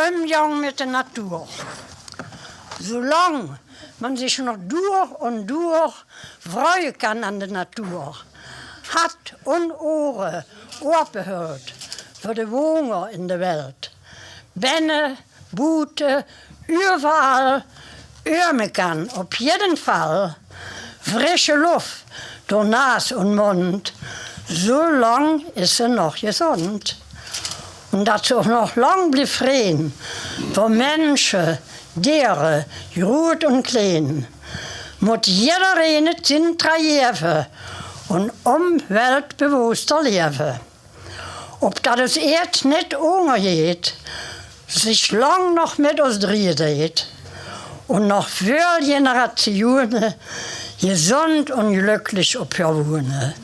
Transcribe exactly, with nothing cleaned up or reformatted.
Umgang mit de Natur. Zolang man zich nog door en door freue kan aan de Natur, hat en ore opehöld veur de Wonger in de Welt. Benne, boete, uverall, ume kan op jeden Fall frische Luft door Naas en Mond, zolang is se noch gesond. En dat se och noch lang blief freen veur Mensche, Deere, groot en kleen, mot jedereen et zin trajeve en umweltbewusster leve. Op dat es Eerd net ungerjeet, sich lang noch mit os drieje deet en noch völ Generatione gesund en glöcklich op hör woene.